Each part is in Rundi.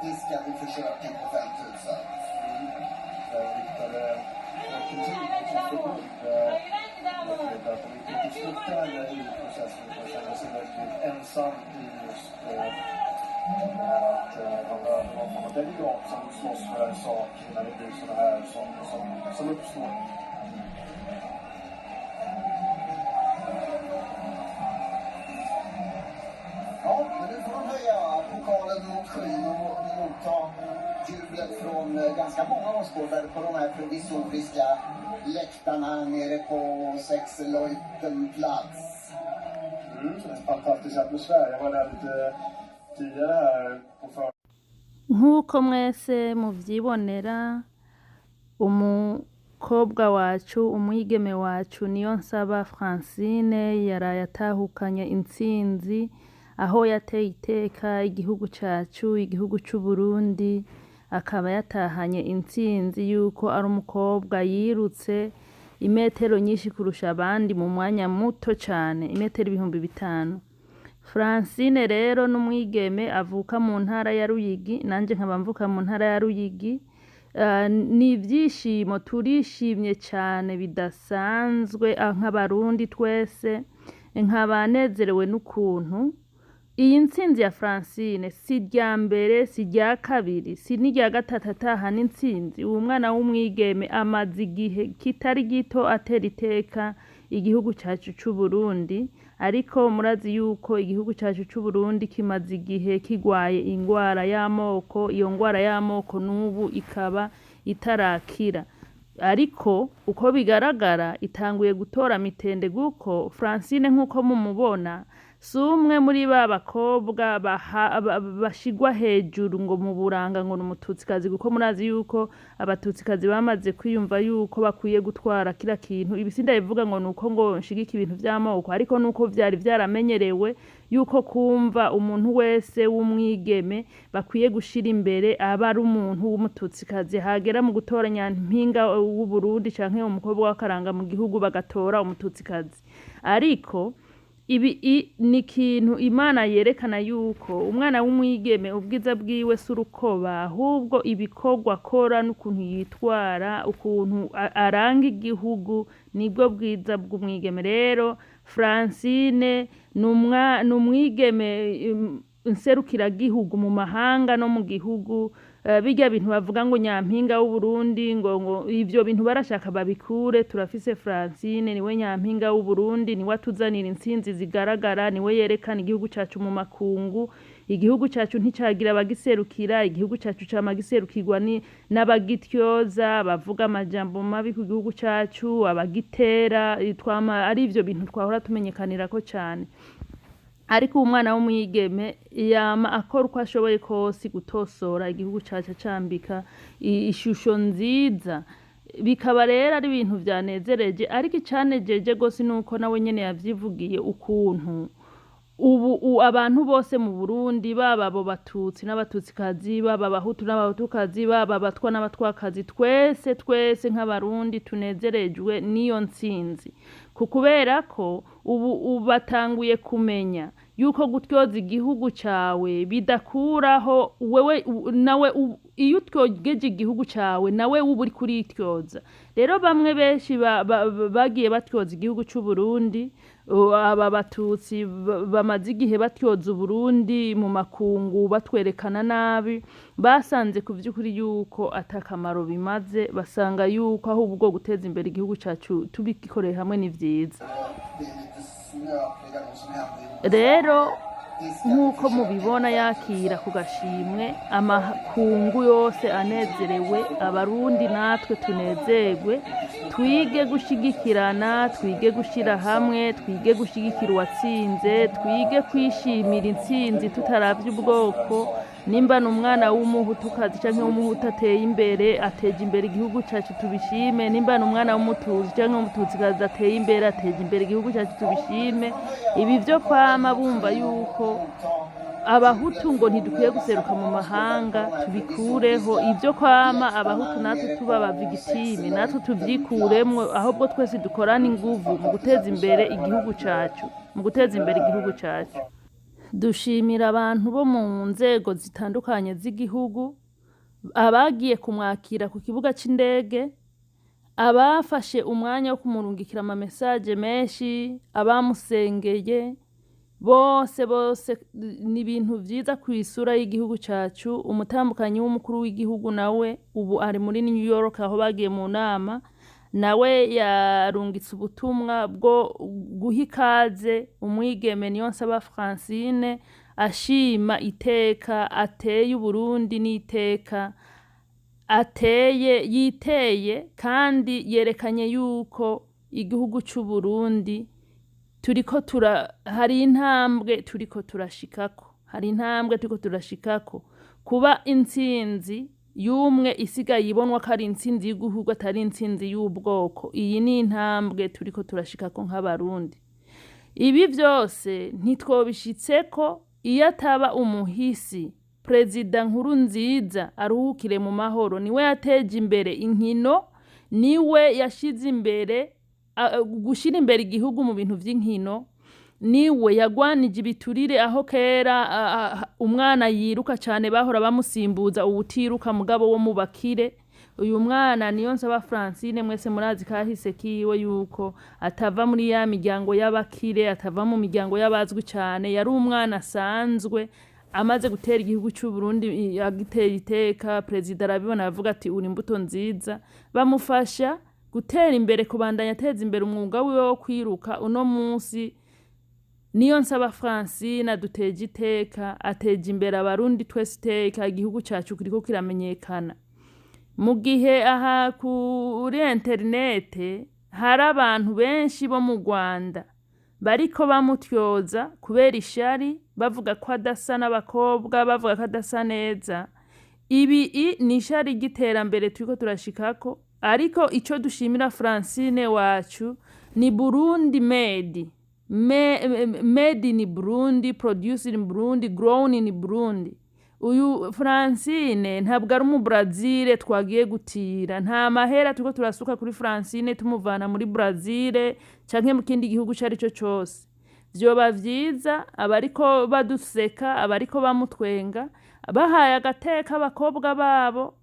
Det ska vi försöka på 5000. Där riktade kritik mot sitt förbund. Att de inte riktigt stöttade henne i processen utan kände sig väldigt ensam i just det här att man behöver någon form av delegat som slåss för en sak när det blir sådana här som uppstår. Ja, men nu får de höja pokalen mot skyn och motta jublet från ganska många åskådare på de här provisoriska läktarna nere på Sechseläutenplatz. Mm, en fantastisk atmosfär. Jag var där lite tidigare här på för. Nk'uko mwese muvyibonera, umukobwa wacu, umwigeme wacu Niyonsaba Francine yaraye atahukanye intsinzi aho yateye iteka igihugu cacu, igihugu c'Uburundi, akaba yatahanye intsinzi yuko ari umukobwa yirutse imetero nyinshi kurusha abandi mu mwanya muto cane, imetero 5000. Francine rero n'umwigeme avuka mu ntara ya Ruyigi, nanje nkaba mvuka mu ntara ya Ruyigi. Ni ivyishimo, turishimye cane bidasanzwe nk'abarundi twese, nkaba nezerewe n'ukuntu iyi ntsinzi ya Francine si irya mbere, si irya kabiri, si n'irya gatatu atahana intsinzi. Uwu mwana w'umwigeme amaze igihe kitari gito atera iteka igihugu cacu c'Uburundi, ariko murazi yuko igihugu cacu c'Uburundi kimaze igihe kigwaye ingwara y'amoko, iyo ngwara y'amoko n'ubu ikaba itarakira. Ariko uko bigaragara itanguye gutora mitende guko Francine nk'uko mumubona si umwe muri ba bakobwa bashigwa hejuru ngo mu buranga ngo ni umututsikazi, kuko murazi yuko abatutsikazi bamaze kwiyumva yuko bakwiye gutwara kila kintu. Ibi sindabivuga ngo nuko ngo nshigike ibintu vy'amoko, ariko nuko vyari vyaramenyerewe yuko kumva umuntu wese w'umwigeme bakwiye gushira imbere aba ari umuntu w'umututsikazi, hagera mu gutora nyampinga w'Uburundi canke umukobwa w'akaranga mu gihugu bagatora umututsikazi. Ariko ibi ni ikintu Imana yerekana yuko umwana w'umwigeme ubwiza bwiwe si urukoba, ahubwo ibikorwa akora n'ukuntu yitwara, ukuntu aranga igihugu nibwo bwiza bw'umwigeme. Rero Francine ni umwigeme nserukiragihugu mu mahanga no mu gihugu. Birya bintu bavuga ngo nyampinga w'Uburundi, ngo ivyo bintu barashaka babikure. Turafise Francine, niwe nyampinga w'Uburundi, niwe atuzanira intsinzi zigaragara, niwe yerekana igihugu cacu mu makungu. Igihugu cacu nticagira abagiserukira, igihugu cacu cama giserukirwa n'abagityoza, bavuga amajambo mabi ku gihugu cacu, abagitera, twama ari ivyo bintu twahora tumenyekanirako cane. Ariko umwana w'umwigeme yama akora uko ashoboye kose gutosora igihugu cacu, acambika ishusho nziza. Bikaba rero ari ibintu vyanezereje, ariko icanejeje gose nuko nawe nyene yavyivugiye ukuntu ubu abantu bose mu Burundi, baba abo batutsi n'abatutsikazi, baba abahutu n'abahutukazi, baba abatwa n'abatwakazi, twese twese nk'abarundi tunezerejwe n'iyo ntsinzi, kubera ko ubu batanguye kumenya yuko gutyoza igihugu cawe bidakuraho wewe nawe iyo utyogeje igihugu cawe nawe uba uriko urityoza. Rero bamwe benshi bagiye batyoza igihugu c'Uburundi, aba batutsi bamaze igihe batyoza Uburundi mu makungu batwerekana nabi, basanze ku vy'ukuri yuko atakamaro bimaze, basanga yuko ahubwo guteza imbere igihugu cacu tubikoreye hamwe ni vyiza. Rero nk'uko mubibona yakira ku gashimwe, amakungu yose anezerewe, abarundi natwe tunezerwe, twige gushigikirana, twige gushira hamwe, twige gushigikira uwatsinze, twige kwishimira intsinzi tutaravye ubwoko. Nimba ni umwana w'umuhutukazi canke w'umuhutu ateye imbere, ateje imbere igihugu cacu tubishime. Nimba ni umwana w'umututsi canke w'umututsikazi ateye imbere, ateje imbere igihugu cacu tubishime. Ibi vyo kwama bumva yuko abahutu ngo ntidukwiye guseruka mu mahanga tubikureho. Ivyo kwama abahutu natwe tuba abavigitime, natwe tuvyikuremwo, ahubwo twese dukorane inguvu mu guteza imbere igihugu cacu, mu guteza imbere igihugu cacu. Dushimira abantu bo mu nzego zitandukanye z'igihugu, abagiye kumwakira ku kibuga c'indege, abafashe umwanya wo kumurungikira ama message menshi, abamusengeye, bose bose ni ibintu vyiza kw'isura y'igihugu cacu. Umutambukanyi w'umukuru w'igihugu nawe ubu ari muri New York aho bagiye mu nama, nawe yarungitse ubutumwa bwo guha ikaze umwigeme Niyonsaba Francine, ashima iteka ateye Uburundi n'iteka ateye yiteye, kandi yerekanye yuko igihugu c'Uburundi turiko tura hari intambwe turiko turashikako, hari intambwe turiko turashikako. Kuba intsinzi y'umwe isigaye ibonwa ko ari intsinzi y'igihugu atari intsinzi y'ubwoko, iyi ni intambwe turiko turashikako nk'abarundi. Ibi vyose ntitwobishitseko iyo ataba umuhisi Perezida Nkurunziza aruhukire mu mahoro, niwe yateje imbere inkino, niwe yashize imbere gushira imbere igihugu mu bintu vy'inkino, niwe yagwanije ibiturire aho kera umwana yiruka cane bahora bamusimbuza uwutiruka mugabo wo mu bakire. Uyu mwana Niyonsaba Francine mwese murazi kahise kiwe yuko atava muri ya miryango y'abakire, atava mu miryango y'abazwi cane, yari umwana asanzwe amaze gutera igihugu c'Uburundi agitera iteka. Perezida arabibona aravuga ati uri imbuto nziza, bamufasha gutera imbere, kubandanya ateza imbere umwuga wiwe wo kwiruka. Uno munsi Niyonsaba Francine aduteje iteka, ateje imbere abarundi twese iteka, igihugu cacu kiriko kiramenyekana. Mu gihe aha kuri interinete hari abantu benshi bo mu Rwanda bariko bamutyoza kubera ishari, bavuga ko adasa n'abakobwa, bavuga ko adasa neza. Ibi ni ishari ry'iterambere turiko turashikako, ariko ico dushimira Francine wacu ni Burundi made, made in Burundi, produced in Burundi, grown in Burundi. Uyu Francine ntabwo ari umubrazile twagiye gutira, nta mahera turiko turasuka kuri Francine tumuvana muri Brazil canke mu kindi gihugu ico arico cose. Vyoba vyiza abariko baduseka, abariko bamutwenga, bahaye agateka abakobwa babo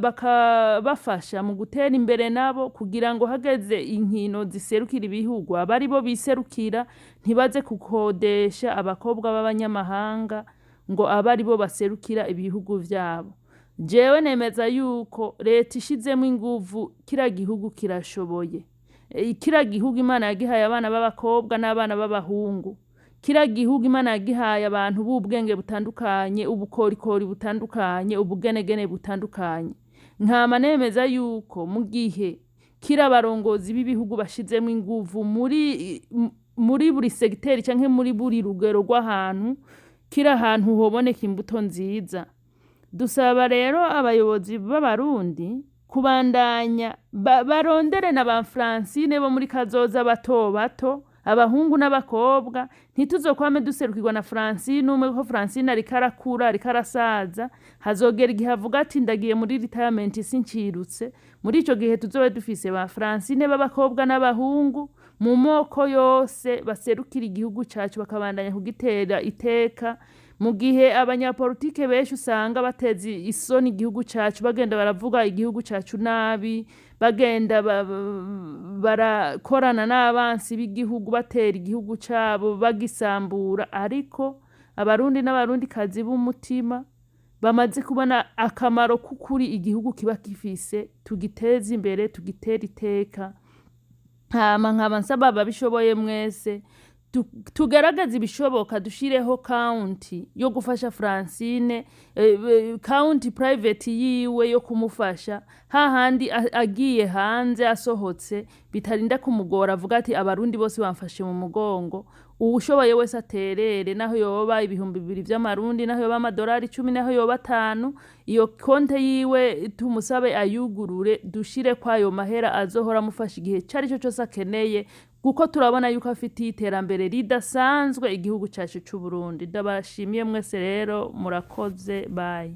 bakabafasha mu gutera imbere nabo, kugira ngo hageze inkino ziserukira ibihugu abe aribo biserukira, ntibaze gukodesha abakobwa b'abanyamahanga ngo abe aribo baserukira ibihugu vyabo. Jewe nemeza yuko leta ishizemwo inguvu kiriya gihugu kirashoboye. Kiriya gihugu Imana yagihaye abana b'abakobwa n'abana b'abahungu. Kiriya gihugu Imana yagihaye abantu b'ubwenge butandukanye, ubukorikori butandukanye, ubugenegene butandukanye. Nkama nemeza yuko mu gihe kiriya abarongozi b'ibihugu bashizemwo inguvu muri buri segiteri canke muri buri rugero rw'ahantu, kiriya hantu hoboneka imbuto nziza. Dusaba rero abayobozi b'abarundi kubandanya barondere na ba Francine bo muri kazoza bato bato, abahungu n'abakobwa, ntituzokwame duserukirwa na Francine umwe, kuko Francine ariko arakura, ariko arasaza, hazogera igihe avuga ati ndagiye muri retirement sincirutse. Muri ico gihe tuzobe dufise ba Francine b'abakobwa n'abahungu mu moko yose baserukira igihugu cacu, bakabandanya kugitera iteka. Mu gihe abanyapolitike benshi usanga bateza isoni igihugu cacu, bagenda baravuga igihugu cacu nabi, bagenda barakorana n'abansi b'igihugu, batera igihugu cabo bagisambura, ariko abarundi n'abarundikazi b'umutima bamaze kubona akamaro k'ukuri igihugu kiba gifise, tugiteze imbere, tugitere iteka. Hama nkaba nsaba ababishoboye mwese tugerageze ibishoboka, dushireho konti yo gufasha Francine, konti private yiwe yo kumufasha hahandi agiye hanze asohotse bitarinda kumugora, avuga ati abarundi bose bamfashe mu mugongo. Uwushoboye wese aterere, naho yoba 2000 vy'amarundi, naho yoba amadolari 10, naho yoba 5, iyo konte yiwe tumusabe ayugurure, dushire kwayo mahera azohora amufasha igihe carico cose akeneye, kuko turabona yuko afitiye iterambere ridasanzwe igihugu cacu c'Uburundi. Ndabashimiye mwese rero, murakoze, bye.